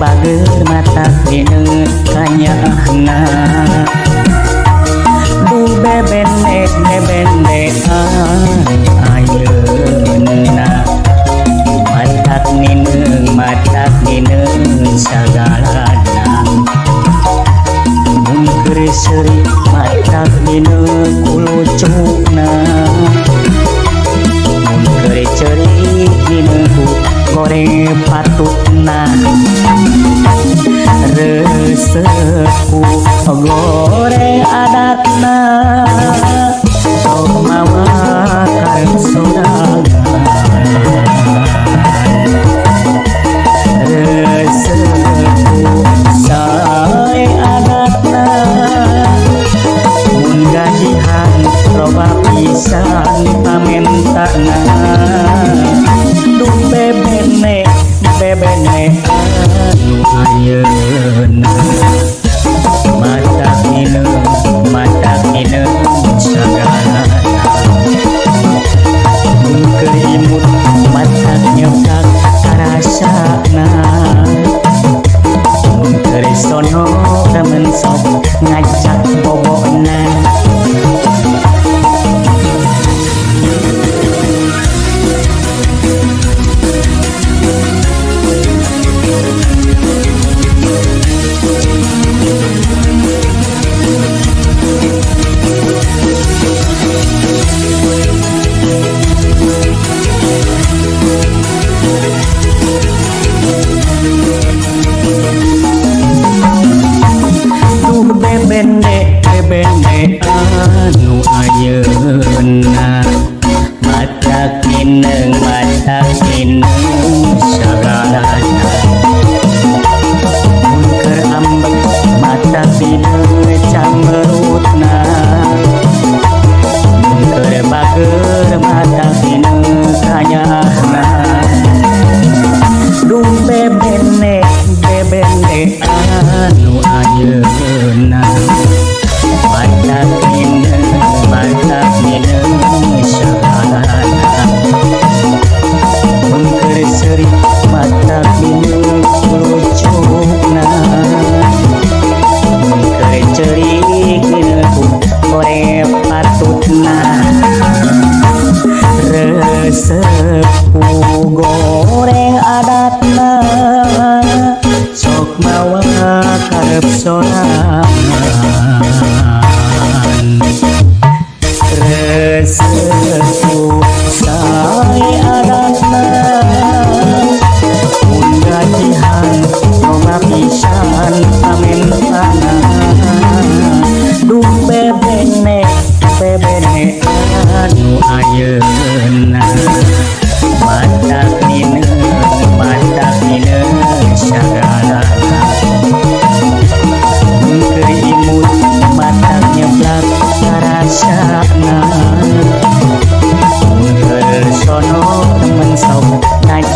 Bager matak nineung kanyaahna. Duh bebene bebene ayeuna, matak nineung sagalana. Mun keur seuri matak nineung ku lucuna, mun keur ceurik nineung ku goreng patutna. Resep ku goreng adatna, sok mawa karep sorangan. Resep ku sae adatna, mun gajihan loba pisan pamentana. Duh bebene bebene anu ayeuna, matak nineung sagalana. Mun keur imut matak nyeblak karasana, mun keur sono remen sok ngajak bobona. Duh bebene bebene anu ayeuna, matak nineung sagalana. Mun keur ambek matak nineung camberutna, mun keur bager matak nineung kanyaahna. Duh bebene bebene anu ayeuna, matak nineung sagalana. Mun keur seuri matak nineung ku lucuna, mun keur ceurik nineung ku goreng patutna. Resep ku goreng adatna, sok mawa karep sorangan. Resep ku sae adatna, mun gajihan loba pisan pamentana. Duh bebene bebene anu ayeuna, matak nineung sagalana. Mun keur imut matak nyeblak karasana, mun keur sono remen sok ngajak.